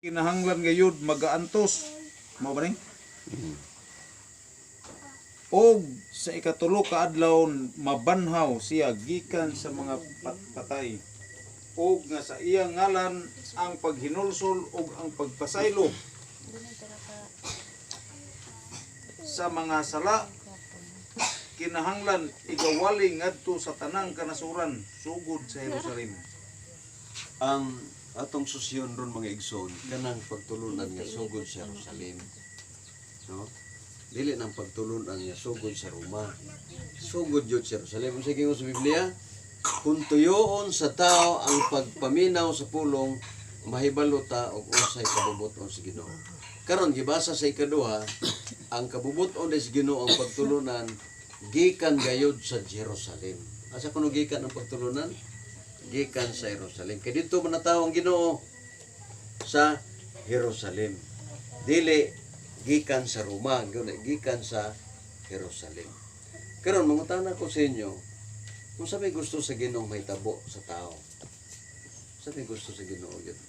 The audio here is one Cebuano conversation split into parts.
Kinahanglan gayud magaantos mao ba ni? Og sa ikatulo ka adlaw mabanhaw siya gikan sa mga patay, og nga sa iya ngalan ang paghinulsol ug ang pagpasaylo sa mga sala kinahanglan igawali ngadto sa tanang kanasuran, sugod sa Jerusalem. Ang atong susyon ron, mga igsoon, kanang pagtulunan nga sugod sa Jerusalem. No? Dili nang pagtulunan nga sugod sa Roma. Sugod yun sa Jerusalem. Unsa gingon sa Biblia? Kung tuyoon sa tao ang pagpaminaw sa pulong, mahibalo ta og unsay kabubut-on sa Ginoo. Karon gibasa sa ikaduha, ang kabubut-on sa Ginoo ang pagtulunan gikan gayud sa Jerusalem. Asa kuno gikan ang pagtulunan? Gikan sa Jerusalem. Kay didto man natawo ang Ginoo, sa Jerusalem. Dili gikan sa Roma, gikan sa Jerusalem. Karon mangutana ko sa inyo, kung sa may gusto sa Ginoo mahitabo sa tao. Sa may gusto sa Ginoo yun.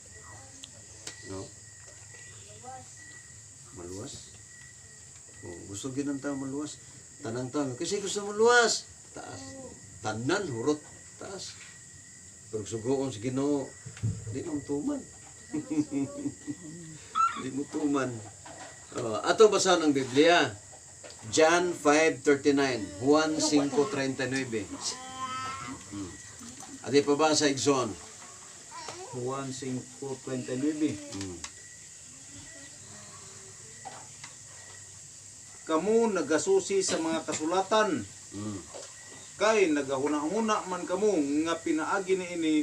No? Maluwas? Oh, gusto gyud ng tao maluwas. Tanang tao, kasi gusto maluwas. Taas. Tanan hurot taas. Pero sugoon sa Ginoo, di mo tuman. Di mo tuman. Oh, ato basahan ang Biblia. John 5:39, Juan 5:39. Adi pa ba sa Igsoon? Juan 5:29. Kamo nagasusi sa mga kasulatan kay nagahuna-huna man kamo nga pinaagi niini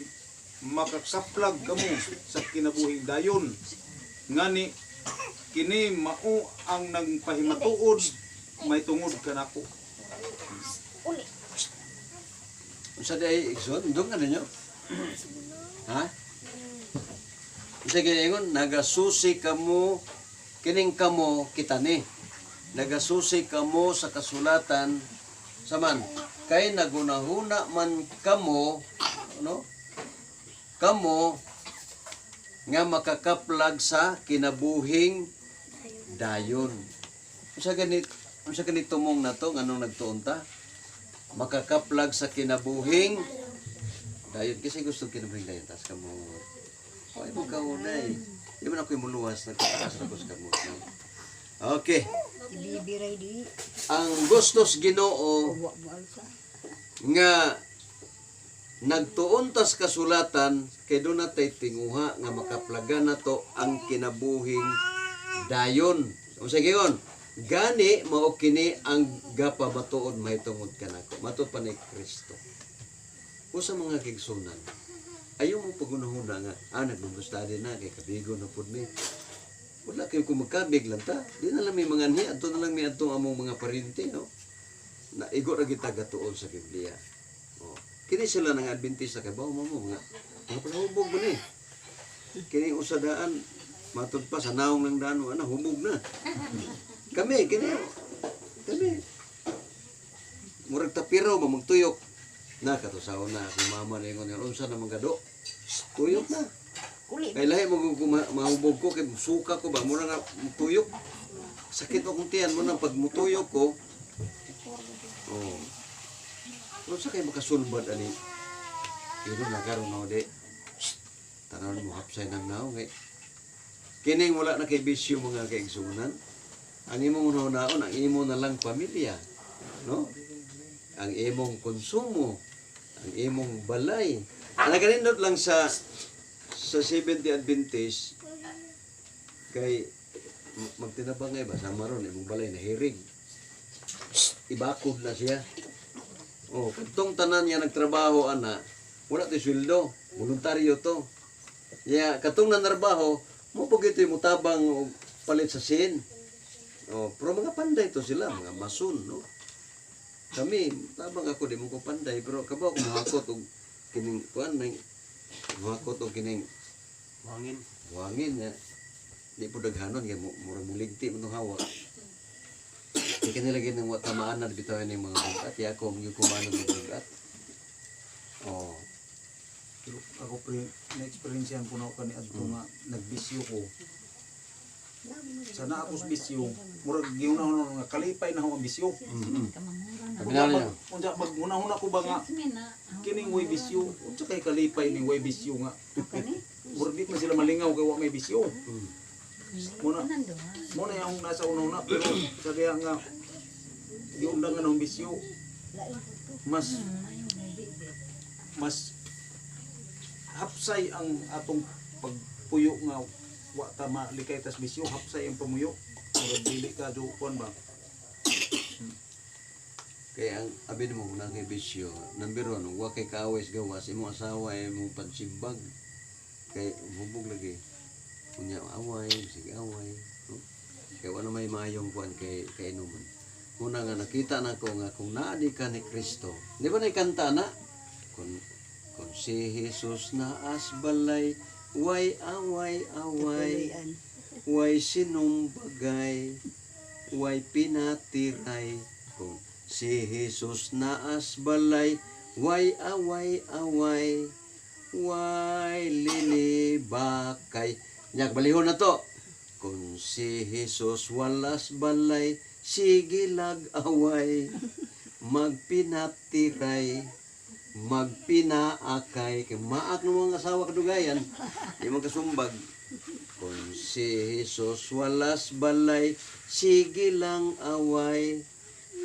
makakaplag kamo sa kinabuhing dayon, ngani kini mao ang nagpahimatuod mahitungod kanako. Unsa di ay, Igsoon? Ndong ka ninyo? Ha? Unsa ginaingon? Nagasusi kamo, kining kamo kita ni. Nagasusi kamo sa kasulatan saman kay nagunahuna man kamo, no, kamo nga makakaplag sa kinabuhing dayon. Unsa ganit tumong nato nganong nagtuon ta? Makakaplag sa kinabuhing dayon kasi gusto kinabuhing dayon, tas kamo. Ay mo kaunay. Di man ako muluwas, nagtataas na ko sa kamot. No? Okay. Bibiray di. Ang gustos Ginoo Wa mo alsa. nga nagtuon tas kasulatan kay doon natay tinguha nga makaplagan nato ang kinabuhing dayon. Unsa gigon? Gani mao kini ang gapamatuod mahitungod kanako. Matud pa ni Kristo. Usa mga kigsunan, ayaw mo pagunahuna nga, nagbubustadi na, kay kabigo na pud mi. Wala kayo kung magkabig lang ta. Di na lang may mga anhi, adto na lang may adtong among mga parinti, no? Na igo ra kita gatuon sa Biblia. Oh. Kini sila ng Adventista kay bawo mo mga palahubog mo ni. Kini usa daan matud pa sa naong lang daan ana hubog na. Kami kini kami murag tapiro ba magtuyok na katusaon na akong mama ningon nga unsa na man gado. Tuyok na. Kuli. Kay lahi mo kung mahubog ko kay suka ko ba mura nga mutuyok. Sakit akong tiyan mo nang pag mutuyok ko. Oh. Unsa kay makasulbad ani? Ino na karon no di. Tanaw mo hapsay nang naong kay kining wala na kay bisyo, mga kaigsunan. Ang imong unaon, ang imo na lang pamilya, no? Ang imong konsumo, ang imong balay. Ang nakanindot lang sa Seventh-day Adventist kay magtinabangay ba sama ron imong balay nahirig. Ibakod na siya. Oh, kadtong tanan niya nagtrabaho ana, wala to sweldo, voluntaryo to. Ya, katong nanarbaho, mo pag ito mutabang og palit sa sin. Oh, pero mga panday to sila, mga mason, no? Kami, tabang ako, di mo ko panday, pero kabaw ko muhakot og kining kuan nang muhakot og kining Buhangin. buhangin ya. Di po daghanon kay murag muligti man tong hawak. Kay kanila gyud nang wa tamaan na bitaw ning mga bugat, ya ako gyud kumanon og bugat. Oh. Pero ako pre, na-experiencehan ko na ako kani adto nga nagbisyo ko. Sana ako sa bisyo, murag gihuna-huna nga kalipay na ako ang bisyo. Sabi na niya. Unsa maghuna-huna ko ba nga kining way bisyo, unsa kay kalipay ning way bisyo nga. Murag di man sila malingaw kay wa may bisyo. Muna muna yung nasa una-una, pero sa diha nga giundangan ang bisyo, mas mas hapsay ang atong pagpuyo nga wa ta malikay tas bisyo, hapsay ang pamuyo, murag dili ka do kuan ba. Kaya ang abi mo na kay bisyo, number one, wa kay kaaway sa gawas, imong asawa ay imong pansimbag. Kay hubog lagi. Unya away, sige away. No? Kay wala may maayong kuan kay kainuman. Muna nga nakita na ko nga kung naa di ka ni Kristo. Di ba na kanta na? Kung si Jesus naas balay, way away away. Tuloyan. Way sinumbagay, way pinatiray. Kung si Jesus naas balay, way away away, way linibakay. Nyak, balihon na to. Kung si Jesus walas balay, sige lag-away, magpinatiray, magpinaakay. Kay maak ng mga asawa kadugayan, di man kasumbag. Kung si Jesus walas balay, sige lang away,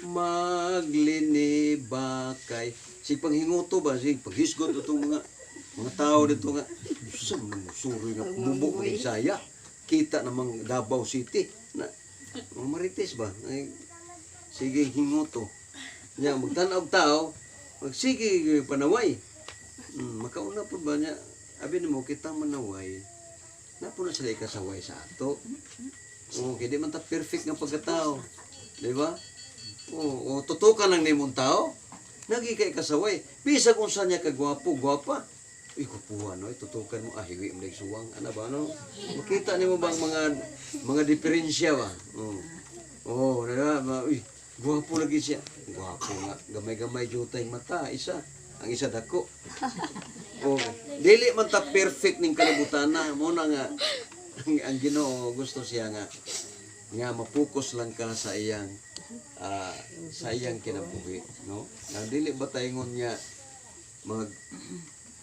maglinibakay. Sige panghinguto ba, sige paghisgot itong mga tao dito nga, sa mga suri nga pumubo ng Bisaya. Kita namang Davao City. Na, mga marites ba? Ay, sige hinguto. Nya, magtanaw tao, magsige panaway. Makauna po ba niya? Abi nimo kita manaway. Napo na sila ikasaway sa ato. Oo, kay di man ta perfect nga pagkatao. Di ba? Oo, o, tutukan lang nimong tao. Nagi kay kasaway. Bisag unsa niya ka gwapo, gwapa. Uy, kupuha no, tutukan mo, ah, hiwi mo lang suwang. Ano ba, no? Makita nimo bang mga diferensya ba? Oo. Oo, di ba? Uy, gwapo lagi siya. Gwapo nga. Gamay-gamay jutay mata, isa. Ang isa dako. Oh, dili man ta perfect ning kalibutan na. Mo na nga ang Ginoo gusto siya nga nga mapokus lang ka sa iyang kinabuhi, no? Na dili ba tayingon nga mag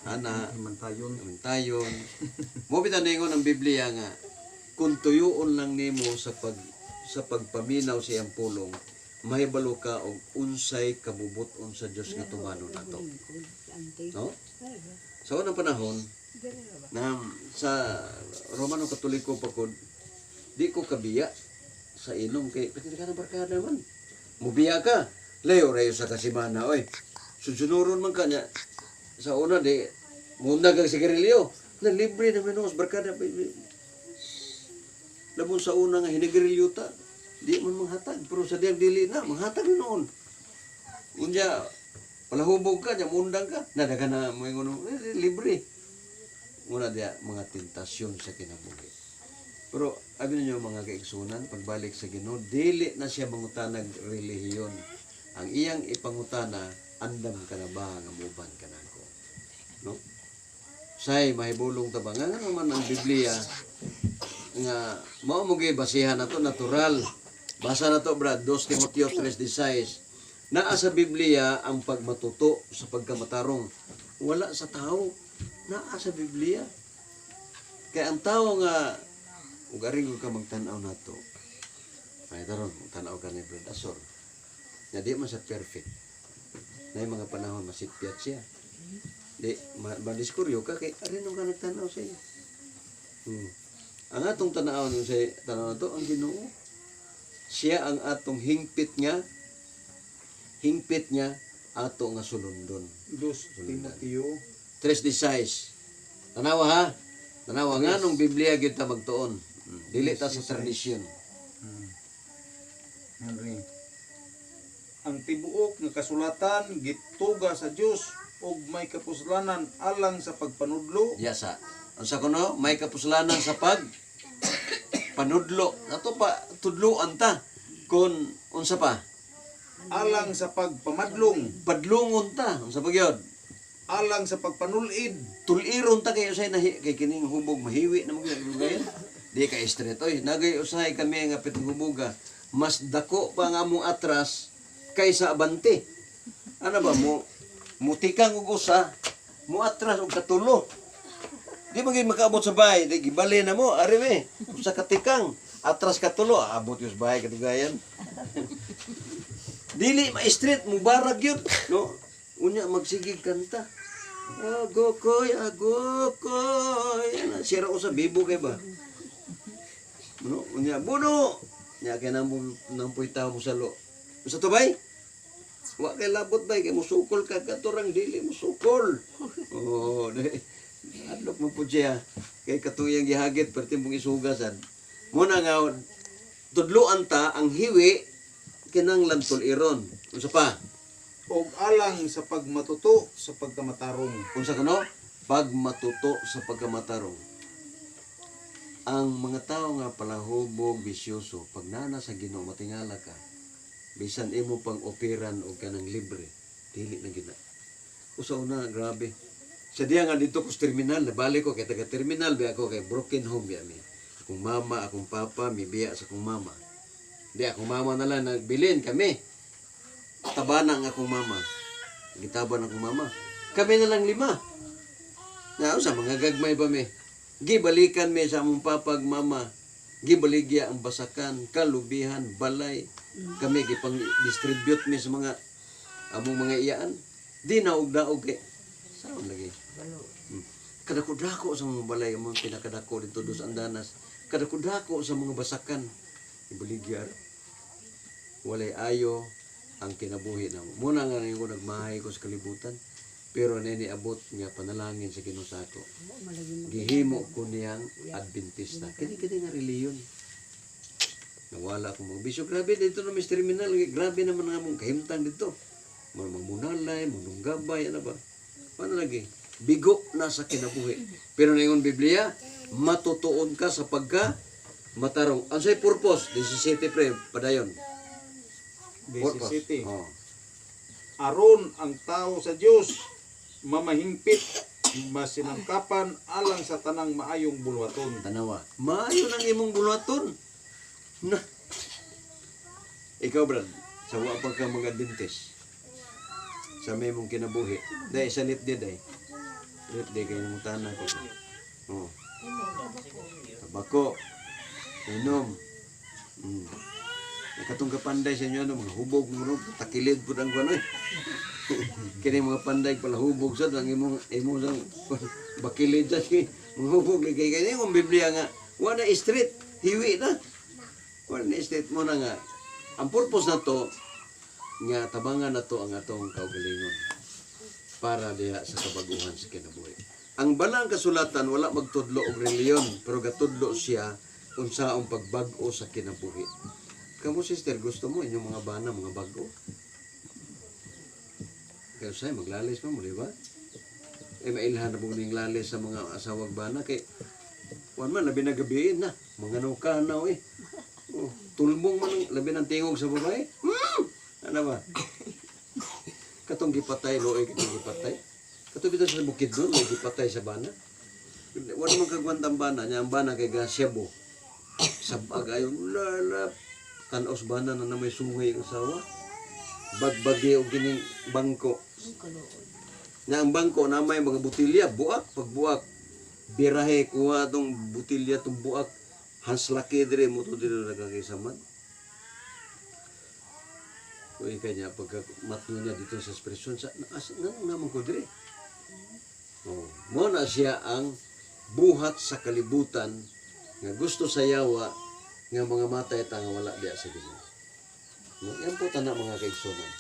ana Himantayon. tayon. Mo bitaw ningon ang Biblia nga kung tuyuon lang nimo sa pagpaminaw sa iyang pulong, mahibalo ka og unsay kabubut-on sa Dios nga tumanon nato. No? Sa unang panahon, na sa Romano Katoliko pa ko, di ko kabiya sa inom kay pati ka na barkada man. Mubiya ka. Layo rayo sa kasimana oy. Susunuron man ka niya. Sa una di muna kag sigarilyo. Na libre na menos barkada. Labon sa una nga hinigarilyo ta. Di man manghatag pero sa diyang dili na manghatag na noon. Unya palahubog ka, nya mundang ka. Nadaga na mo ingon eh, libre. Muna diya mga tentasyon sa kinabuhi. Pero abi ninyo mga kaigsunan, pagbalik sa Ginoo, dili na siya mangutanag relihiyon. Ang iyang ipangutana, andam ka na ba nga muban ka nako? No? Say mahibulong ta ba nga naman ang Biblia nga mao mo gyud basihan nato natural. Basa na to, Brad, 2 Timoteo 3:16. Naa sa Biblia ang pagmatuto sa pagkamatarong. Wala sa tao. Naa sa Biblia. Kaya ang tao nga ug ari ko ka magtan-aw nato. Ay taron, tan-aw ka ni Brad Asor. Nga di man siya perfect. Na mga panahon masipyat siya. Di madiskuryo ka kay ari nung ka nagtan-aw sa iya. Ang atong tan-aw nung sa tan-aw nato ang Ginoo. Siya ang atong hingpit niya ato nga sulundon. 2 Timoteo 3:16. Tanawa ha. Tanawa nga nung Biblia gyud ta magtuon. Dili ta sa tradisyon. Henry. Ang tibuok nga kasulatan gituga sa Dios ug may kapuslanan alang sa pagpanudlo, Yasa. Unsa kuno may kapuslanan sa pag panudlo. Ato pa tudloan ta kun unsa pa alang sa pagpamadlong, padlungon ta. Unsa pa gyud? alang sa pagpanulid Tuliron ta kayo usahay nahi kay kining hubog mahiwi na mo gyud gayon. Di ka straight oy. Nagay usahay kami nga pitong huboga. Mas dako pa nga among atras kaysa abante. Ano ba mo mutikang og usa, mo atras og katulo. Di man gyud makaabot sa bahay, di gibali na mo, ari me. Usa ka tikang, atras katulo, abot yun sa bahay katugayan. Dili ma-street, mubarag yun. No? Unya, magsigig kanta. Ago koy, ago koy. Ano, sira ko sa bibo kay ba? No? Unya, buno! Unya, kay nampoy, nampoy tao mo sa lo. Sa to bay? Wa kay labot bay, kay musukol ka, katurang dili musukol. Oo, di. Adlok mo po siya. Kay katuyang gihagit, perti mong isugasan. Muna nga, tudloan ta ang hiwi, kinanglan tuliron. Unsa pa? ug alang sa pagmatuto sa pagkamatarong. Unsa kuno? Pagmatuto sa pagkamatarong. Ang mga tao nga palahubog, bisyoso, pag nana sa Ginoo matingala ka, bisan imo pang operan og kanang libre, dili na gina. Usa una, grabe. Sa diya nga dito ko sa terminal, nabalik ko kay taga terminal ba ako kay broken home biya mi. Akong mama, akong papa, mibiya sa akong mama. Di akong mama na lang nagbilin kami. Tabana ang akong mama. Gitaban akong mama. Kami na lang lima. Na sa mga gagmay pa mi. Gibalikan mi sa among papag mama. Gibaligya ang basakan, kalubihan, balay. Kami gipang distribute mi sa mga among mga iyaan. Di na og daog kay saon lagi. Kadako-dako sa mga balay among pinakadako dito dos Andanas. Kadako-dako sa mga basakan. Ibaligya. Walay ayo ang kinabuhi namo. Muna nga ko nagmahay ko sa kalibutan. Pero nini abot nga panalangin sa Ginoo sa ako. Gihimo ko niyang Adventista. Kini kini nga reliyon. Nawala akong mga bisyo. Grabe dito na Mr. Terminal. Grabe naman nga mong kahimtang dito. Mga mamunalay, manunggabay, ano ba? Paano lagi? Bigo na sa kinabuhi. Pero na Biblia, matutuon ka sa pagka matarong. Ang say purpose, 17 pre, padayon. Purpose. 17. Oh. Aron ang tao sa Dios mamahingpit masinangkapan alang sa tanang maayong bulwaton. Tanawa. Maayo nang imong buluhaton. Na. Ikaw, Brad, sa wa pa ka mga Adventist, sa may mong kinabuhi. Dahil sa lip day, day. Lip day, kayo nang tana ko. Oh. Tabako. Inom. Nakatong kapanday sa inyo, ano, mga hubog, mga takilid po ang kuwan, eh. Kini mga panday pala hubog sa ang imong imong sang bakilid sa kini mga hubog lagi kay kini imong Biblia nga wala street hiwi na wala na street mo na nga ang purpose na to nga tabangan na to ang atong kaugalingon para diha sa kabaguhan sa kinabuhi. Ang balang kasulatan wala magtudlo og reliyon pero gatudlo siya unsaong pagbag-o sa kinabuhi. Kamo sister, gusto mo inyong mga bana mga bag-o? Kaya sa'yo, maglalis pa mo, di ba? Eh, mailhan na po ning lalis sa mga asawag bana. Kay, wan man, labi na gabiin na. Mga naw eh. Oh, tulbong man, labi ng tingog sa babae. Ano ba? Katong gipatay, loy, katong gipatay. Katong bitaw sa bukid doon, may gipatay sa bana. Wala man kagwantang bana niya, ang bana kay Gasyabo. Sabag ayon, lala. Tanos bana na na may sungay ang asawa. Bagbagi og kining bangko. Na ang bangko na may mga butilya, buak, pagbuak. Birahe kuha tong butilya tong buak. Hanslaki dire mo to dire nagkakisaman. Uy, kanya pagka matno niya dito sa ekspresyon sa as nganong naman ko dire. Oh, mo na siya ang buhat sa kalibutan nga gusto sa yawa nga mga matay ta nga wala diya sa Ginoo. No, yan po tana mga kaigsunan.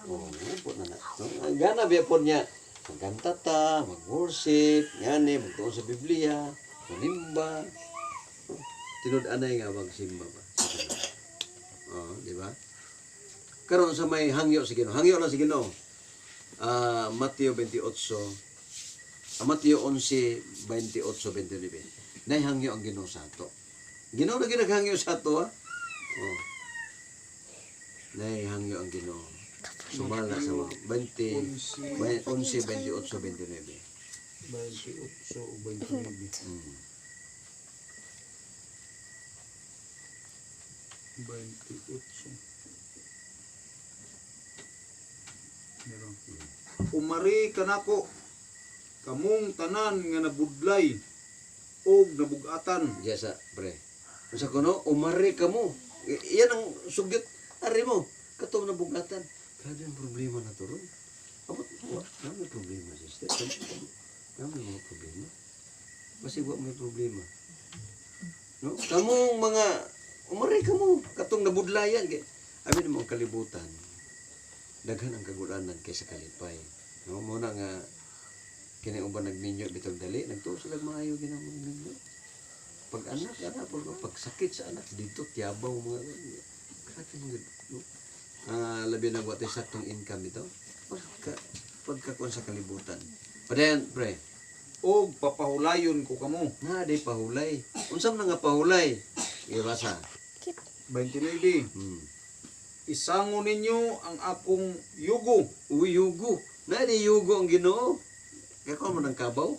Oh, yan po na na. No, ang gana biya po niya, magkanta ta, mag-worship, ngani, magtuon sa Biblia, manimba. Oh, tinud-anay nga magsimba ba? Oh, di ba? Karon sa may hangyo sa Ginoo. Hangyo lang sa Ginoo. Mateo 28, Mateo 11, 28, 29. Naihangyo ang Ginoo sa ato. Ginoo na ginaghangyo sa ato, ha? Oh. Naihangyo ang Ginoo. Sumala sa mga 20, 11, 28, 29. 28 o 29. 28. Meron. Umari kanako kamong tanan nga nabudlay og nabugatan. Diya sa pre. Unsa kuno umari ka mo. Iyan ang sugyot ari mo. Katong nabugatan. Grabe ang problema na to ron. Abot wa na may problema, sister. Na may mga problema. Basig wa may problema. No? Kamong mga umari ka mo katong nabudlayan kay abi mo ang kalibutan. Daghan ang kagulanan kaysa kalipay. No, mo na nga kini uban nagminyo bitong dali nagtuo sila maayo ginamong minyo pag anak anak pag pagsakit sa anak dito tiyabaw mga grabe mga no? Ah, labi na wa tay saktong income ito pagka pagkakuan sa kalibutan padayon, pre. Og papahulayon ko kamo. Na di pahulay, unsa man nga pahulay? Ibasa. 29. Isango ninyo ang akong yugo. Uy, yugo na di yugo ang Ginoo kay kuan man ang kabaw,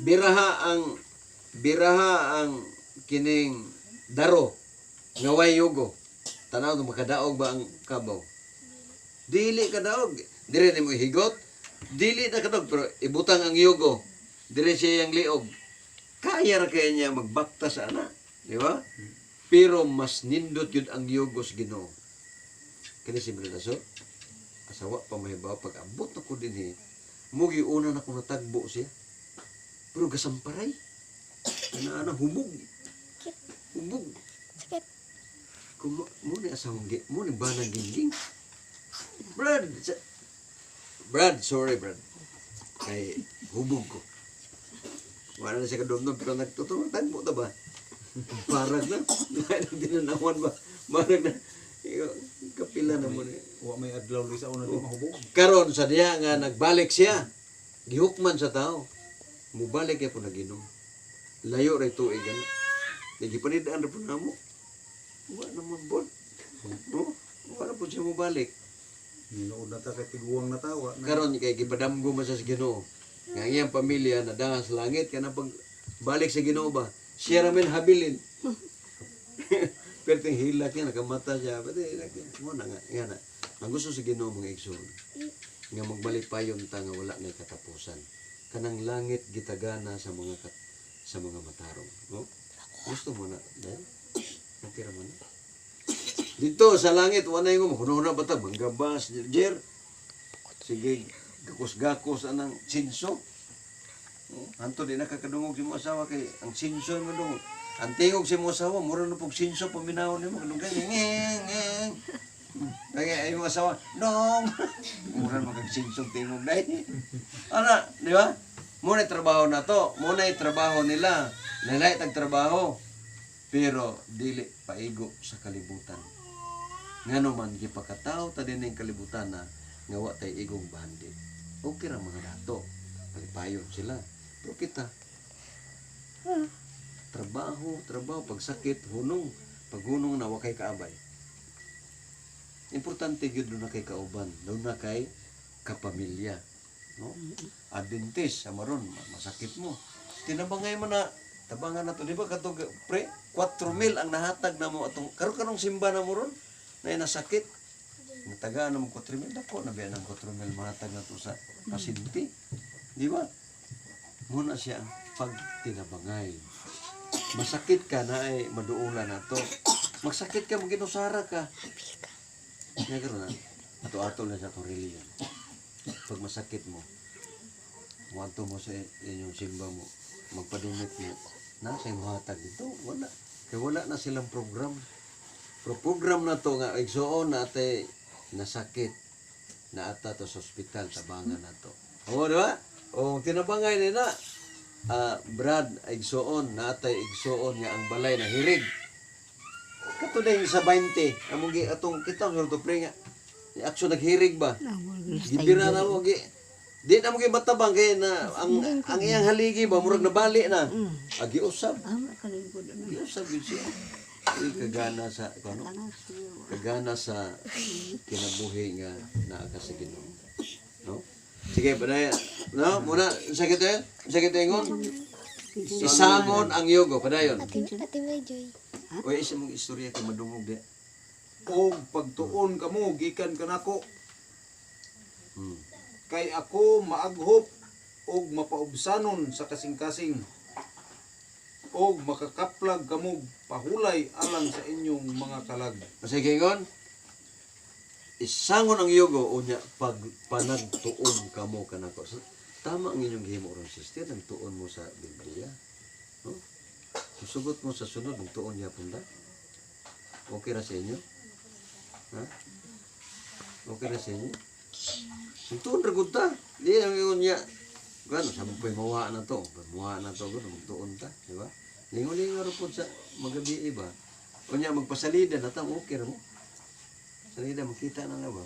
biraha ang biraha ang kining daro nga way yugo, tanaw kung makadaog ba ang kabaw. Dili kadaog. Dire nimo higot, dili na kadaog, pero ibutang ang yugo dire siya yang liog, kaya ra kaya niya magbakta sa ana, di ba? Pero mas nindot yun ang yugo sa Ginoo. Kini si Bradaso asawa pa mahibaw pag abot ako dinhi mugi una na kong natagbo siya pero gasamparay ana ana hubog hubog. Sakit. Kung mo ni asawang gi mo ni banang gingging. Brad, Brad, sorry Brad, kay hubog ko, wala na siya kadumdum pero nagtotoo tagbo ta ba parag na nang tinanawan ba parag na. Iyo, kapila na mo ni. Wa may adlaw sa una di mahubog. Karon sa diha nga nagbalik siya, gihukman sa tao, mubalik kay po naginom, layo ray tuig ana. Nagipanidaan ra po namo. Wa naman bod. No? Wa na po siya mubalik. Ninuod na ta kay tiguang na tawa. Na. Karon kay gipadamgo man siya sa Ginoo. Nga ang iyang pamilya nadaha sa langit kana pag balik sa Ginoo ba. Siya ra man habilin. Pero ting hilak niya, nakamata siya. Pati hilak niya. Mo na nga, nga na. Ang gusto sa Ginoo, mga igsoon, nga magbalipayon ta nga wala na katapusan. Kanang langit gitagana sa mga sa mga matarong. No? Gusto mo na, dahil? Okay ra man na. Dito sa langit, wala yung huno-huno ba ta? Manggabas, Jer. Sige, gakos-gakos anang sinso. Oh, anto di nakakadungog si mo asawa kay ang sinso mo dungog. Ang tingog si mo asawa, mura na pog sinso paminawon nimo kadunggan. Ngeng ngeng. Kaya ay mo asawa, dong. Mura na kag sinso tingog dai. Ana, di ba? Muna trabaho na to, muna trabaho nila. Nalay tag trabaho. Pero dili paigo sa kalibutan. Ngano man gipakataw ta din ning kalibutan na nga wa tay igong bandit. Okay ra mga dato. Malipayon sila. Pero kita trabaho, trabaho, pagsakit, hunong. Paghunong na wa kay kaabay. Importante gyud na kay kauban, doon na kay kapamilya. No? Adventist, sa maron, masakit mo. Tinabangay mo na, tabangan na to, di ba katong pre, 4,000 ang nahatag na mo atong karon karong simba na mo ron, na nasakit. Natagaan na mo 4,000, dako na biya ng 4,000 mahatag na to sa pasyente. Di ba? Muna siya ang pagtinabangay. Masakit ka na ay maduula na to. Magsakit ka, maginusara ka. Nga karon na, ato-ato na sa atong reliyon. Pag masakit mo, wanto mo sa inyong simba mo, magpadungit mo, na sa imong hatag dito, wala. Kaya wala na silang program. Pero program na to nga, igsuon na ate, nasakit, na ata to sa ospital, tabangan na to. Oo, di ba? O, tinabangay nila. Ah, Brad, igsuon, na atay igsuon nga ang balay na hirig. Kato sa 20, among gi atong kita sa to pre nga. Action naghirig ba? Gibira na mo gi. Di na mo gi matabang kay na ang iyang haligi ba murag nabali na. Agi usab. Ama kalingkod ano. Gi usab gyud siya. Di kagana sa kuno. Ano siya. Kagana sa kinabuhi nga naa ka sa Ginoo. No? Sige, padaya. No, muna sakit eh. Sakit ingon. Isangon ang yugo, padayon. Ate, Ate May Joy. Uy, isa mong istorya kay madungog di. Og pagtuon kamo gikan kanako kay ako maaghop og mapaubsanon sa kasing-kasing og makakaplag kamo pahulay alang sa inyong mga kalag. Sige, ingon. Isangon ang yugo unya pag panagtuon kamo kanako. So, tama ang inyong gihimo ron, sister, nagtuon mo sa Biblia. No? Sugot mo sa sunod nagtuon gyapon ta. Okay ra sa inyo? Ha? Okay ra sa inyo? Nagtuon ra gud ta. Di ang ingon niya. Gano sa mo mawa na to, mawa na to gud magtuon ta, di ba? Lingo-lingo ra pud sa magabi ba. Unya magpasalida na ta, okay ra mo. Salida makita na na ba?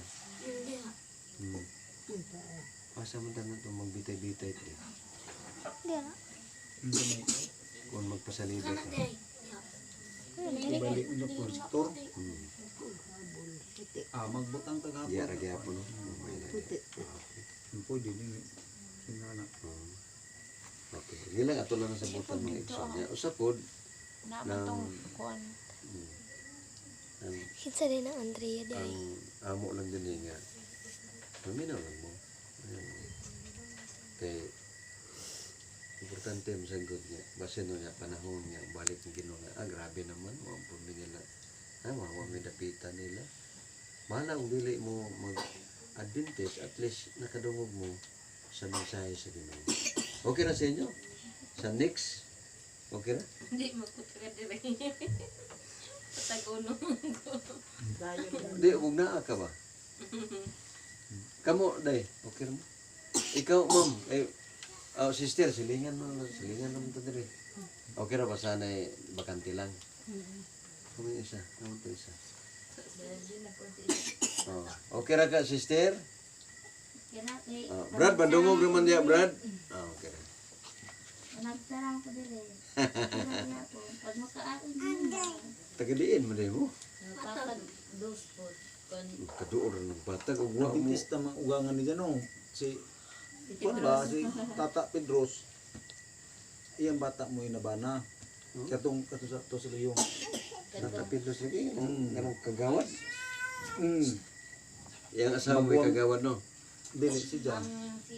Asa man ta na to magbitay-bitay ti. Di na. Kung magpasalida ka. Ibalik mo projector. Ah, magbutang tagapon. Diya ra gyapon no. Okay na di. Pwede ni sinana. Okay. Sige lang ato lang sa butan mga igsoon niya. Usa pod Naman tong kuan. ang Kinsa din ang Andrea di ay. ang amo lang din eh nga. Paminaw lang mo. Ayun. Kay importante mo sa good niya. Basin no niya panahon niya balik ng Ginoo nga. Ah, grabe naman wa po mi nila. Ah, wa mi dapitan nila. Bahala kung dili mo mag Adventist, at least nakadungog mo sa mensahe sa Ginoo. Okay na sa inyo? Sa next? Okay na? Hindi magkutra dire. Pataguno ko. Di, huwag naa ka ba? Kamo, day. Okay ra mo? Ikaw, ma'am. Eh, oh, sister, silingan mo. Silingan naman to diri. Okay ra ba? Sana eh, bakante lang. Kamo yung isa. Kamo to isa. Oh, okay ra ka, sister? Oh, Brad, bandungog naman diya, Brad. Ah, okay ra. Nagtarang ko dire. Ako. Pag makain din. Tagadiin mo day mo. Patag dos po. Kon Kaduol ra ng batag ug wa mo. Adventista mga ugangan ni no. Si kuan ba si Tata Pedros. Iyang bata mo inabana. Katong kato sa to sa luyong. Natapid lagi kanang kagawad. Yang asawa mo Maguwang. kagawad no. Dili si Jan.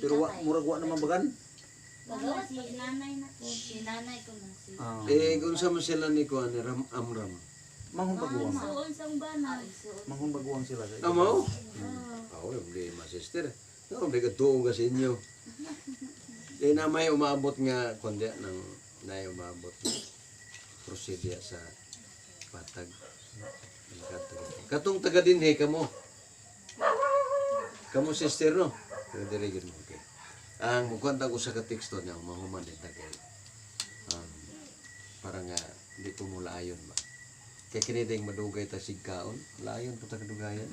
Pero wa murag wa naman bagan. Pagawa si nanay na ko. Si nanay ko na si. Ah, Eh kung sa man sila ni kuan ni Ram Amram. Manghon baguang. Suon sang bana. Manghon baguang sila sa. Amo? Oo, hindi ma sister. No, hindi ka tuong ka sa inyo. Eh na may umabot nga kundi ng na umabot nga prosedya sa patag. Katong taga dinhi kamo. Kamo sister no. Pero diri gyud mo okay. Ang mukwanta ko sa kateksto niya mahuman din ta kay para nga di po mo laayon ba. Kay kini ding madugay ta sigkaon, laayon po ta kadugayan.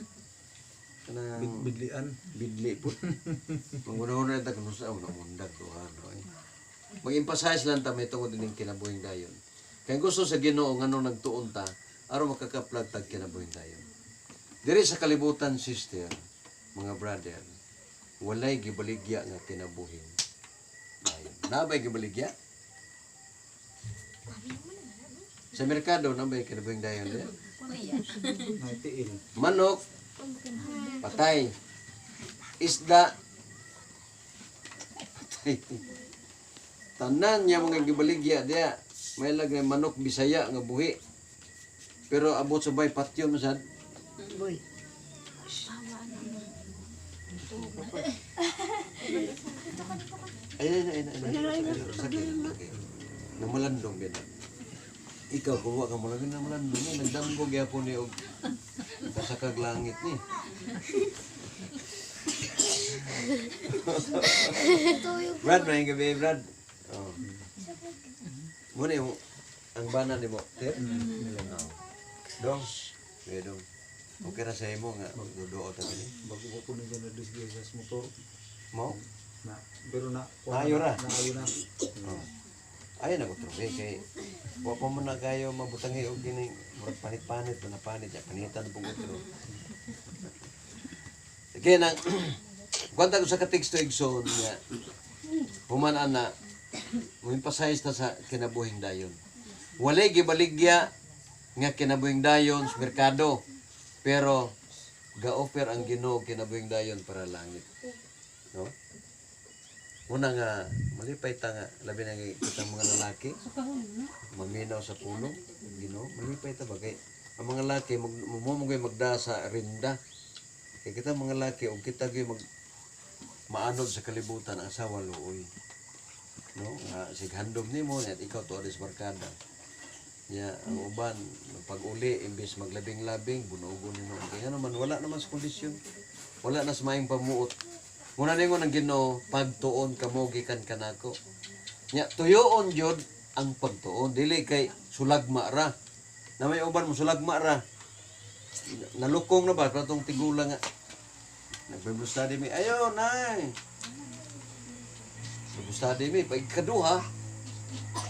Kanang Bidlian. bidli po. Mangunahon na ta kung sa una mundag duha no eh. Mag-emphasize lang ta may tungod ining kinabuhing dayon. Kay gusto sa Ginoo ngano nagtuon ta aron makakaplag tag kinabuhing dayon. Diri sa kalibutan sister, mga brother, walay gibaligya nga kinabuhing dayon. Nabay gibaligya? Sa merkado nabay kinabuhing dayon di? Natiil. Manok, patay. Isda, patay. Tanan niya mga gibaligya diya. May lagay manok Bisaya nga buhi. Pero abot sa bay patyon man sad. Boy. Ay ay ay ay. Ay, ay, sakit. Okay. Namalandong biya na. Ikaw kung wa ka mo lang namalandong ni nagdamgo gyapon ni og kasakag langit ni. Brad, may gabi, Brad. Oh. Muna yung ang bana ni mo. Ter? Oh. Dong. Kuya Dong. Okay ra sa imo nga magduduo ta kini. Bago ko kunin dyan na disgrasya sa motor. Mo? Na, pero na, Ayo ra. Na, ayo na. Oh. Ay na ko trubi kay wa pa man na kayo mabutangi og kining murag panit-panit na panit ya panitan pong utro. Sige nang kwanta ko sa kateksto, igsoon, nga human ana mo emphasize ta sa kinabuhing dayon. Walay gibaligya nga kinabuhing dayon sa merkado, pero ga-offer ang Ginoo kinabuhing dayon para langit. No? Una nga malipay ta nga labi na kay kitang mga lalaki maminaw sa pulong Ginoo, malipay ta ba kay ang mga lalaki mag mo mo magda sa rinda kay kita mga lalaki og kita gyud mag maanod sa kalibutan ang asawa luoy, no, nga sighandom nimo at ikaw tuod sa barkada nya. Ang uban pag uli, imbes maglabing-labing, bunugon nimo kay ngano man wala naman sa kondisyon, wala na sa maayong pamuot. Muna ningon ang Ginoo, "Pagtuon kamo gikan kanako." Nya tuyoon jud ang pagtuon, dili kay sulagma ra na may uban mo sulagma ra, nalukong na ba katong tigulang nga nag-Bible study mi. Ayo nay, Bible study mi. Pag ikaduha,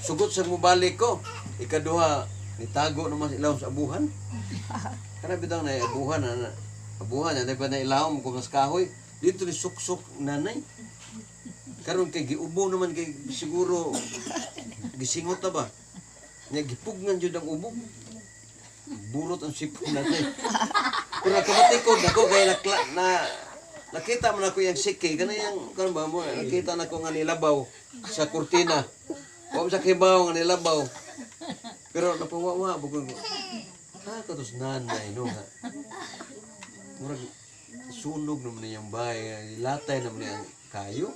sugot sa mubalik ko, ikaduha nitago naman sa ilawom sa abuhan. Kana bitaw na abuhan na abuhan na pa na ilawom kung mas kahoy dito ni suksok nanay. Karon kay giubo naman, kay siguro gisingot na ba nya, gipugnan jud ang ubo, burot ang sipon nanay. Pero nakabatikod ako kay nakla, na nakita man ako yung siki kana yang kan ba mo nakita na ko nga nilabaw sa kurtina. Wa man sa kibaw nga nilabaw. Pero napawawa bukod ko. Ha, katos nanay no nga. Murag sunog naman niyang bahay, latay naman niyang kayo.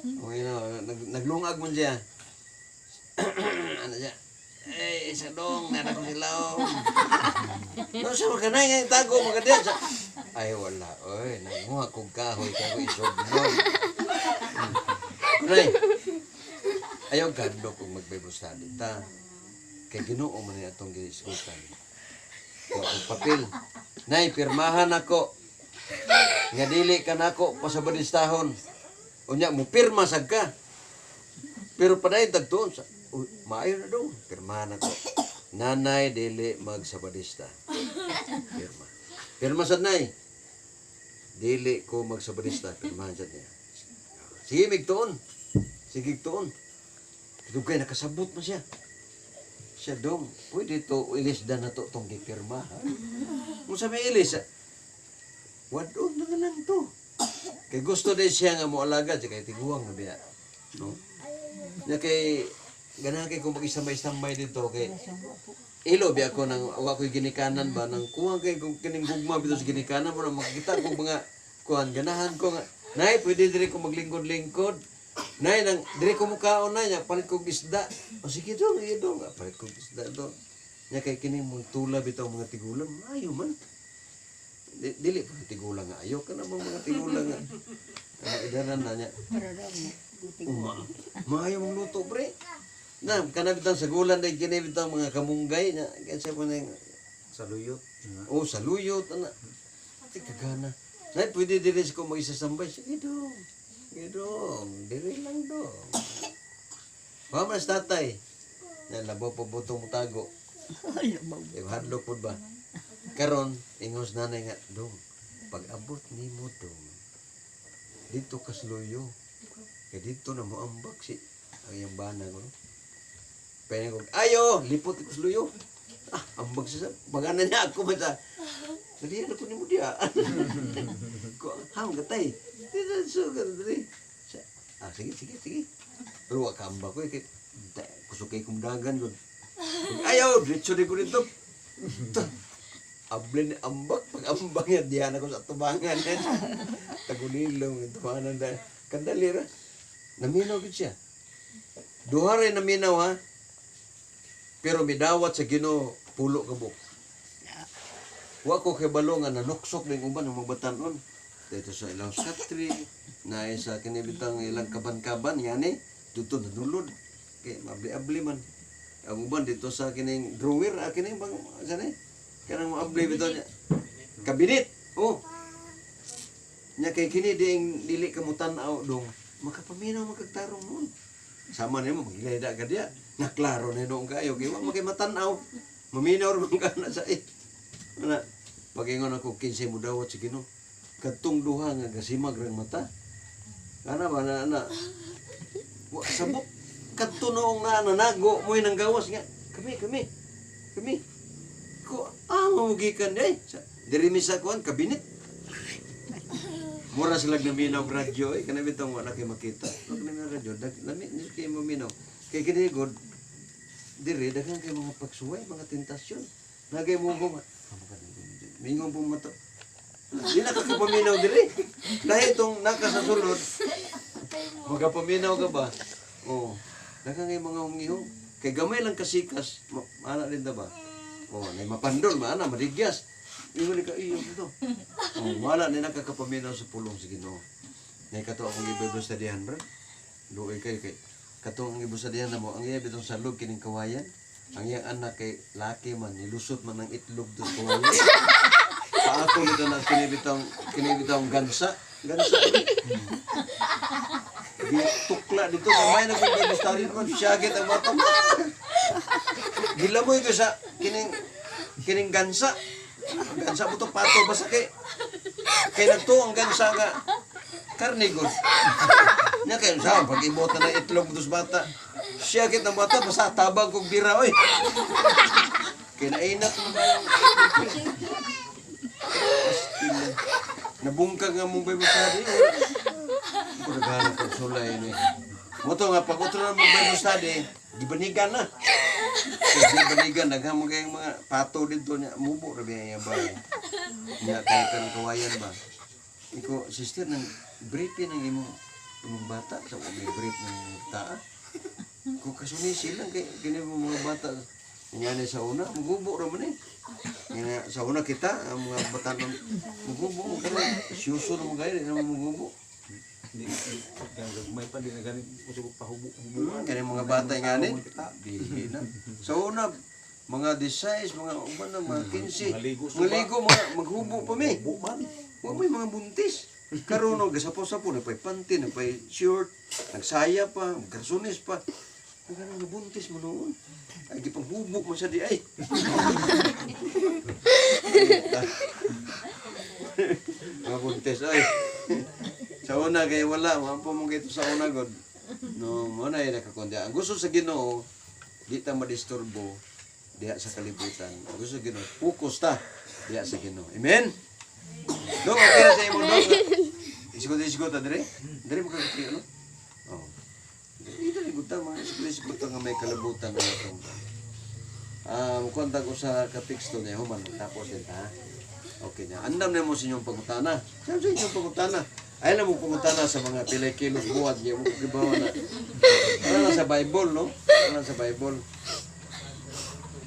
Okay na, naglungag man siya. Ano siya? "Eh, isa dong, nara ko sila. No, sa mga kanay, nga tago, mga diyan. Sa, ay, wala. Oy, nanguha kong kahoy, kago isog mo. Kunay, ayaw gadlo kung mag-Bible study ta. Kay Ginoo man ni atong giisgutan. Wa akong papel. Nay, pirmahan ako. Nga dili ka nako pasabadistahon. Unya mo pirma sad ka. Pero padayon tagtuon sa uy, maayo na dong. Pirmahan ako. Nanay dili magsabadista. Pirma. Pirma sad, nay. Dili ko magsabadista. Pirmahan sad niya. Sige, migtuon. Sige, tuon. Dugay nakasabot man siya. Siya dong, pwede to ilis na to tong gipirma. Ha? Kung sa may ilis, wadon na nga lang to. Kay gusto din siya nga moalagad, siya kay tiguang na biya. No? Nya kay ganahan kay kung mag-istambay-istambay dito kay ilo biya ko nang wa ko'y ginikanan ba nang kuha kay kung kining gugma bitaw sa ginikanan mo na makita ko mga kuan, ganahan ko nga, "Nay, pwede diri ko maglingkod-lingkod, nay, nang diri ko mukaon na nya palit kog isda." "O sige dong, sige dong." Ah, palit kog isda dong. Nya kay kining mga tula bitaw mga tigulang maayo man. Dili pa tigulang nga ayo kana bang mga tigulang nga ang idaran na niya. Uma. Maayo mong luto, pre. Na, kana bitaw sa gulan day kini bitaw mga kamunggay nya kasi po nang Saluyot. Oh, saluyot ana. Ati kagana. Nay, pwede diri ko mag-isasambay. Sige dong. Sige dong. Diri lang dong. Wa man sa tatay. Na labaw pa butong mutago. Eh, hadlok pud ba? Karon, ingos nanay nga, "Dong, pag abot nimo dong, dito kasluyo. Kay dito na moambak si ang iyang bana ko." Kaya ko, ayo, lipot ko sa. Ah, ambag siya sa, bagana niya ako man sa, "Dalihan ako nimo diya." Ko, ha, gatay. Dito, so, dali. Ah, sige, sige, sige. Pero wa ka ambak ko, eh, kay, kusog kay kumdagan ko. Ayaw, diretso di ko dito. Able ni ambak, pag ambak niya, diyan ako sa tubangan. Tagulilong, tubangan na. Kandali ra. Naminaw gid siya. Duha rin naminaw ha. Pero midawat sa Ginoo pulo ka buok. Wa ko kay balo nga nanuksok ning uban ng mga batanon. Dito sa ilang skatri, na sa kinibitang ilang kaban-kaban yani dito nanulod. Kay mabli-abli man. Ang uban dito sa kining drawer, ah, kining bang sa ni? Kanang maabli bitaw niya. Kabinet. Oh. Nya kay kini diing dili ka mo tan-aw dong, makapaminaw makagtarong mo. Sama nimo magilida ka diya. Naklaro na noong kayo kay wa makay matan-aw. Maminaw ra man ka na sa eh. Ana, pagingon ako kinsay mo dawat sa Ginoo. Kadtong duha nga gasimag rang mata. Ana ba na ana. Wa sabot kadto noong na nanago mo nang gawas nga. Kami kami. Kami. Ko ah mamugikan day. Diri mi sa kuan kabinet. Mura sila naminaw og radyo eh kana bitong wala kay makita. Wala kay radyo dag lami ni kay maminaw. Kay kini god diri daghan kay mga pagsuway, mga tentasyon. Nagay mo ko mingon po mata. Di na ka kapaminaw diri. Dahil itong naka sa sulod, magapaminaw ka ba? Oo. Daghan kay mga ungihong. Kay gamay lang kasikas, maana din ta ba? Oh, nay mapandol, maana, madigyas. Ingon ni ka, iyo ito. Oh, wala ni nakakapaminaw sa pulong sa Ginoo. Nay kato akong i-Bible studyhan, bro. Luoy kayo kay katong ang Bible studyhan na mo, ang iya bitong salog kining kawayan. Ang iyang anak kay laki man, nilusot man ang itlog do sa kawayan. Paako nito na kinibitong gansa. Gansa. Gitukla dito, kamay na kong Bible study naman, syagit ang mata. Gilamoy ko sa kining kining gansa. Ang gansa mo to pato basta kay kay nagtuo ang gansa nga karne gud. Nya kay sa pag ibot na itlog dos bata. Siya kit ang bata basta tabang kog bira oy. Kay nainat mo ba yung Astil. Nabungkag nga mong Bible study. Ko naghanap og sulay ni. Mo to nga pag utro na mong Bible study, gibanigan na. Kay gibanigan daghan mo kayong mga pato dito niya mubo ra biya ba. Nya kay kan kawayan ba. Iko sister nang briefing ng imong imong bata sa may brief ng taa. Kung kasuni sila kay kini mo mga bata nga ni sa una mugubo ra man eh. Nga sa una kita ang mga bata nang mugubo mo karon siyuso na mo kayo di na mo mugubo. Di gagmay pa di na gani usog pahubo. Kani mga bata nga ni dili na. Sa una mga 16, mga uban na, mga 15. Maligo sa Maligo, mga maghubo pa mi. Hubo man. Wa may mga buntis. Karon og gasapo-sapo nagpay panty, nagpay short, nagsaya pa, garsones pa. Ang ganang nabuntis mo noon. Ay, gipanghubo man siya di ay. Mga buntis ay. Sa una kay wala, mampo mo kito sa una god. No, mo na ay nakakundi. Ang gusto sa Ginoo, di ta madisturbo diha sa kalibutan. Ang gusto sa Ginoo, focus ta diha sa Ginoo. Amen. Dong, okay na sa imo dong. Isgot-isgot ta dire. Dire mo ka ano? Oh. Dili dili gud ta mga isgot-isgot ta nga may kalibutan na itong. Ah, mukontak ko sa kateksto niya human tapos din ta. Okay niya. Andam na mo sa inyong pangutana. Sa inyong pangutana. Ay na mo pangutana sa mga pilay kilos buhat niya mo kibaw na. Ano na sa Bible, no? Ano na sa Bible?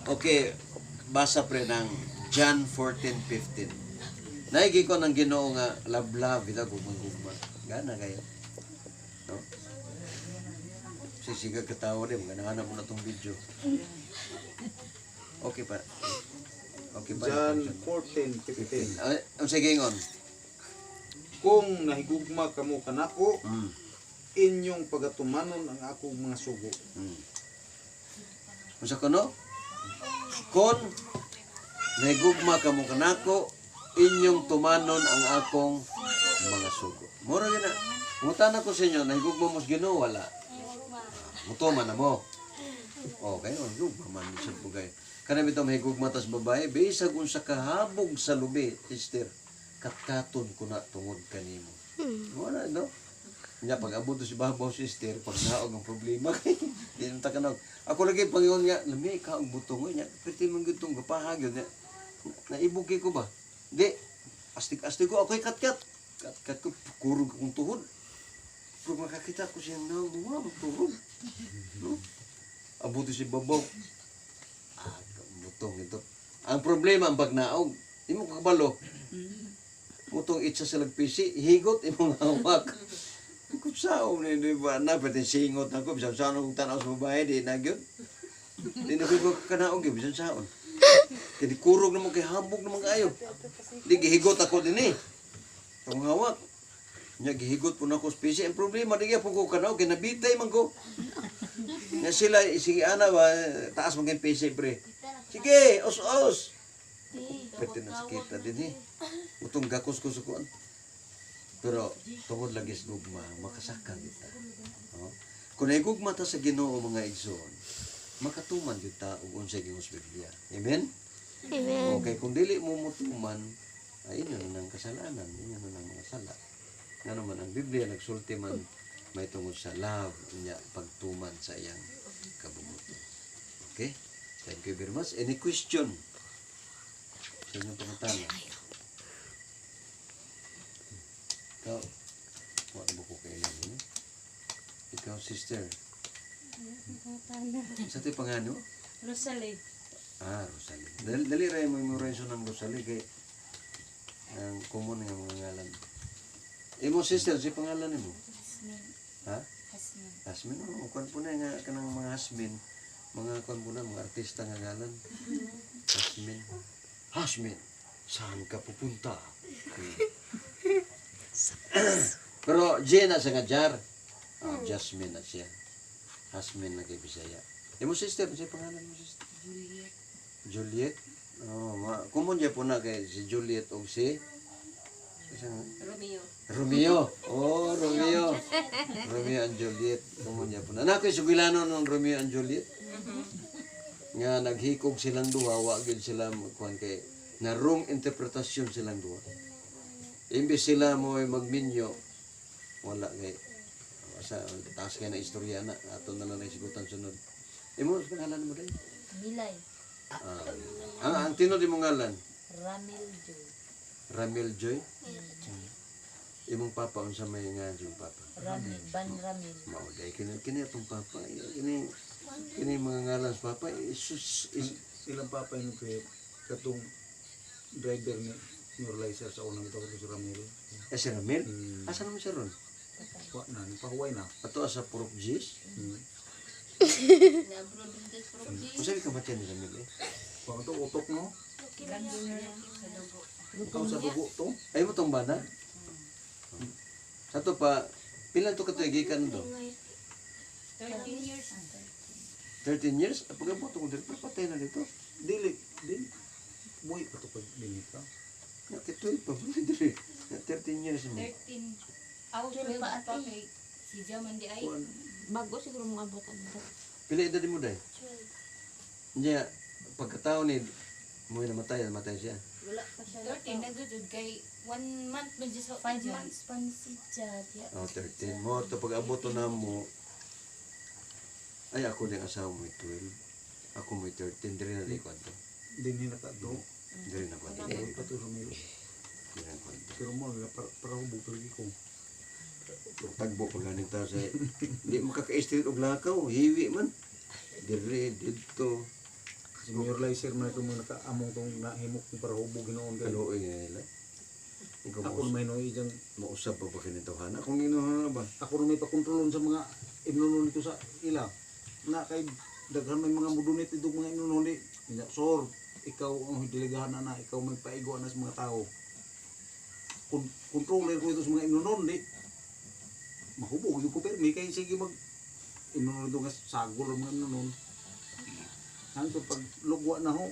Okay, basa pre ng John 14:15. Naigi ko ng Ginoo nga love ita gugma-gugma. Gana kayo. No? Sisiga katawa din, maganahanap mo na tong video. Okay pa. Okay pa. John 14:15. Ay, ang sige ingon. Kung nahigugma kamo kanako, inyong pagatumanon ang akong mga sugo. Unsa kuno? Kon nahigugma kamo kanako, inyong tumanon ang akong mga sugo. Mura gyud na. Ngutana ko sa inyo, nahigugma mo sa Ginoo wala? Mutuman na mo. Okay, oh, higugma man sa bugay. Kana bitaw mahigugma tas babae, bisag unsa kahabog sa lubi, sister. Katkaton ko na tungod kanimo. Wala no. Nya pag abot si babaw sister, pag naog ang problema kay di na ta kanaog. Ako lagi pangingon nga, lami ka og butong nya, perti man gyud tong gapahag yun nya. Naibuki ko ba? Di, astig-astig ko ako'y katkat. Katkat ko kurog akong tuhod. Pero makakita ko siyang naog, wa turog. No? Abuti si babaw. Ah, butong ito. Ang problema ang pagnaog. Di mo kakabalo. Mutong itsa sa lagpisi, higot imong hawak. Kung saan ni di ba na pwede singot ako bisan saan akong tanaw sa babae di na gyud. Di na ko kanaog gyud bisan saon. Kay di kurog naman kay habog naman kaayo. Di gihigot ako din eh. Tong hawak. Nya gihigot po nako sa PC. Ang problema di gyapon ko kanaw kay nabitay man ko. Nya sila sige ana ba taas man kay PC pre. Sige, os-os. Pwede na sakita din eh. Utong gakos ko sa kuan. Pero tungod lagi sa gugma, makasaka kita. No? Kung naigugma ta sa Ginoo mga igsoon, makatuman gyud ta og unsay giingon sa Biblia. Amen? Amen. Okay, kung dili mo mutuman, ay inyo na ng kasalanan, inyo na ng mga sala. Nga naman, ang Biblia nagsulti man may tungod sa love niya pagtuman sa iyang kabubuton. Okay? Thank you very much. Any question? Sa inyong pangutana? Ikaw, wala mo ko kailan mo? Ikaw, sister. Sa ito pangano? Rosalie. Ah, Rosalie. Dali, dali ra yung memorization ng Rosalie kay ang common nga mga ngalan. Imo sister, si pangalan nimo? Hasmin. Ha? Hasmin. Hasmin, oh, kuan po na nga kanang mga Hasmin, mga kuan po na mga artista nga ngalan. Hasmin. Hasmin, saan ka pupunta? Pero J na sa nga jar. Ah, Jasmine na siya. Hasmin na kay Bisaya. Imo sister, si pangalan mo sister? Juliet. Juliet. Oh, ma common po na kay si Juliet og si Romeo. Romeo. Oh, Romeo. Romeo and Juliet. Common po na. Nako sugilano ng Romeo and Juliet. Nga naghikog silang duha, wa gyud sila kuan kay na wrong interpretasyon silang duha. Imbes sila mo ay magminyo, wala kay sa taas kay na istorya na ato na lang naisigutan sunod. Imo pangalan mo dai? Milay. Ah, ang tinod imong ngalan? Ramil Joy. Ramil Joy. Imong papa unsa may ngalan sa imong papa? Ramil. Ban Ramil. Mao day kini kini atong papa kini kini mga ngalan sa papa isus is, Silang papa yun kay katong driver ni neuralizer sa unang ito si Ramiro. eh, si Ramil. Hmm. Asa naman siya ron? Wa na, napahuway na. Ato sa Purok Gis. Na-abroad din tas from G. Unsa ka kamatian ni Ramil eh? Wa to utok no. Sa dugo. Ikaw sa dugo to. Ay mo tong bana? Sa to pa pila to katuig gikan do? 13 years. 13 years? Pagabot ko diri pero patay na dito. Dili, dili. Buhi pa to pag dinit ka. Nga kay 12 pa mo diri. Nga 13 years mo. 13. Aw, 12 pa kay si Jaman di ay. Kuan Bago siguro mga abutan mo. Pila edad mo day? Nya pagkatao ni mo namatay, namatay siya. Wala pa siya. 13 na gud kay 1 month man sa 5 months pa ni si Chad. Yeah. Oh, 13 mo. To pag-abot to na mo, ay ako din asawa mo 12. Ako mo 13. Diri na di ko ato. dinhi na ka to. Diri na ko ato. Buhi pa to Ramiro. Diri na ko ato. Pero mo para hubog lagi ko. Tagbo pa ganing tao sa di makaka-street og lakaw, hiwi man. Diri didto. Si neuralizer man ito mo nakaamong tong nahimok kong para hubog hinoon kay. Kaluoy nga nila. Ikaw Ako mo may noy dyan. mausab pa ba kinitawhana? Kung ginuha na ba? Ako na may pakontrolon sa mga imnonon nito sa ila. Na kay daghan may mga mudunit ito mga imnonon di. Nya, Sor, ikaw ang delegahan na na, ikaw may paigo na sa mga tao. Controller ko ito sa mga imnonon di. Mahubog yung ko permi kay sige mag imnonon ito nga sagol ang mga imnonon. Hangtod pag lugwa na ho,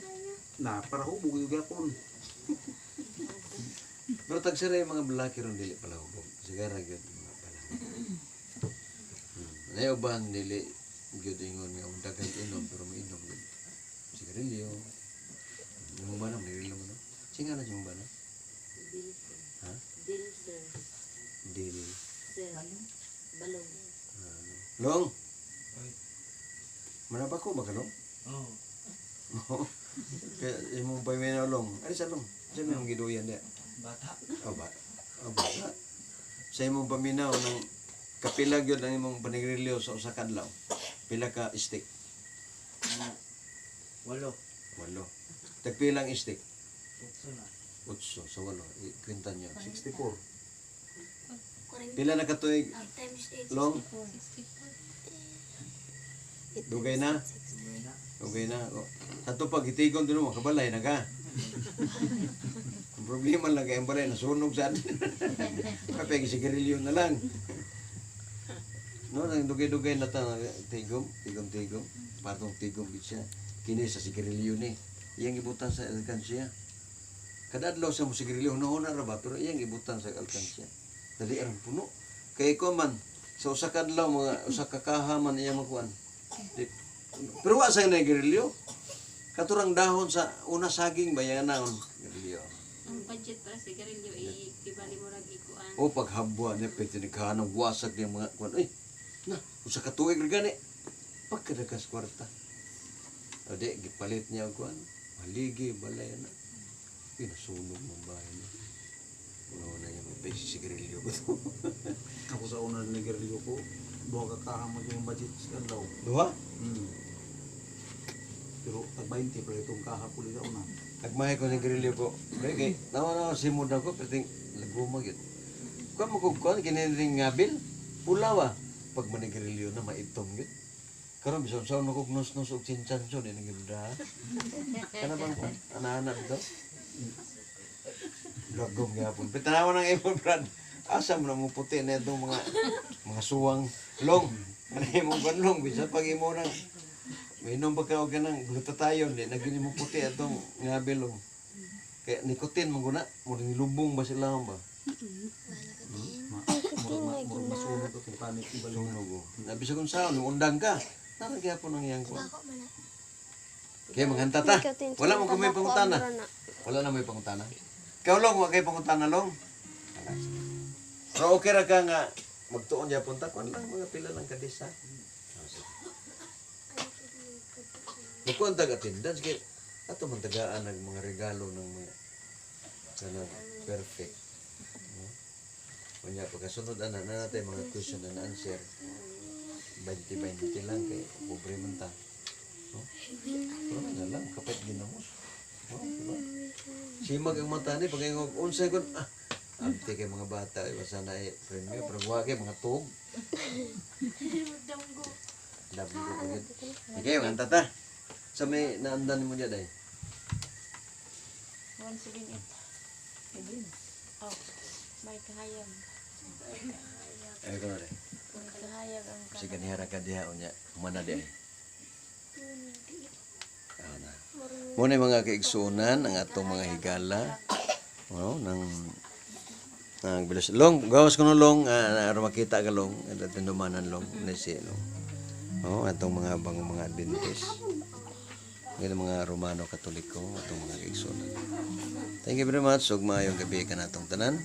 na para hubog yung gyapon. Pero tagsira yung mga lalaki ron dili pala hubog. Sigara gyud mga palahubog. Nauban dili gyud ingon nga og daghan inom pero mainom gyud. Sigarilyo. Yung ba na manirilyo mo no? Singa na yung ba na? Ha? Dil sir. Dil. Sir. Balong. Long. Manaba ko ba ka long? Oo. Kaya imong pamina long. Ari sa long. Sa imong giduyan dia. Bata. Oh, ba. Oh, bata. Sa imong paminaw ng kapila gyud ang imong panigrilyo sa usa ka adlaw. Pila ka stick? Walo. Walo. Tagpilang stick? Utso na. Utso sa walo. Ikwenta niyo. 64. Pila na katuig Times 8. long? Dugay na. Dugay na. Okay na. O, Sa to pag itigon doon mo, kabalay na ka. Ang problema lang kay ang balay nasunog sad. Kapag sigarilyo na lang. No, nang dugay-dugay na ta tigom, tigom tigom, partong tigom gid siya. Kini sa sigarilyo ni. Iyang ibutan sa alkansya. Kada adlaw sa mo sigarilyo hunahuna ra ba pero iyang ibutan sa alkansya. Dali ang puno. Kay ko man sa usa ka adlaw mga usa ka kaha man iya makuan. Pero wa sa sigarilyo. Katurang dahon sa una saging ba yan naon sigarilyo. Ang budget para sa sigarilyo ay ibali mo rag ikuan. O paghabwa niya pwede nagkahanang wasak niya mga kuan. Ay, na, usa ka tuig ra gani. Pagkadakas kwarta. O di, gipalit niya ang kuan. Haligi, balay na. Uy, nasunog mong bahay niya. Una na niya, may sigarilyo ko to. Ako sa una nigarilyo ko, duha ka kaha mo yung budget sa adlaw. Duha? Pero tag 20 pero itong kaha puli sa una. Nagmahay ko sigarilyo ko. Pre, kay, nawa na simod ako, pero ting, lagumag yun. Kuan mo kung kuan, kiniring ngabil, pula ba? Pag manigarilyo na, maitom yun. Karon bisan sa ako nus-nus og chinchanso di nang gibda. Kana bang kuan? Ana-ana bitaw. Lagom gyapon. Pero tanawa nang imong brad. Asa mo na mo puti na itong mga suwang long. Ano imong kuan long bisan pag imo nang mainom pa ka og kanang glutathione di na gini mo puti atong ngabil long. Kaya nikotin man guna, mo nilubong ba sila ba? Murag masunog itong panit ibalik. Sunog oh. Nabi sa kung saan, undang ka. Nara gyapon ang iyang kuan. Kaya maghanta ta. Wala mo kung may pangutana. Wala na may pangutana. Ikaw long, wa kay pangutana long. Pero okay ra ka nga magtuon gyapon ta kuan lang mga pila lang kadis ha. Magkuan tag attendance kay ato man tagaan ang mga regalo ng mga kanang perfect. No? Unya pagkasunod ana na natin mga question and answer. 20-20 lang kay pobre man ta. No? Pero na lang kapit ginamos. No, diba? Simag ang mata ni pag ingog unsay kon ah abti kay mga bata iba sana eh premyo pero wa kay mga tuog. Damgo. Damgo ko gyud. Okay, mga tata. Sa may naandan mo diyan ay. 178. Oh, may kahayag. Ay ko na dai. May kahayag ang Sige nihara ka diha unya. Humana di ay. Ah, na. Muna yung mga kaigsuonan ang atong mga higala. No, nang nang bilis. Long, gawas ko no long, aron makita ka long, at tindumanan long, ni si long. No, atong mga bangong mga Adventist. Ngayon mga Romano Katoliko, atong mga kaigsuonan. Thank you very much. Ug maayong gabi kanatong tanan.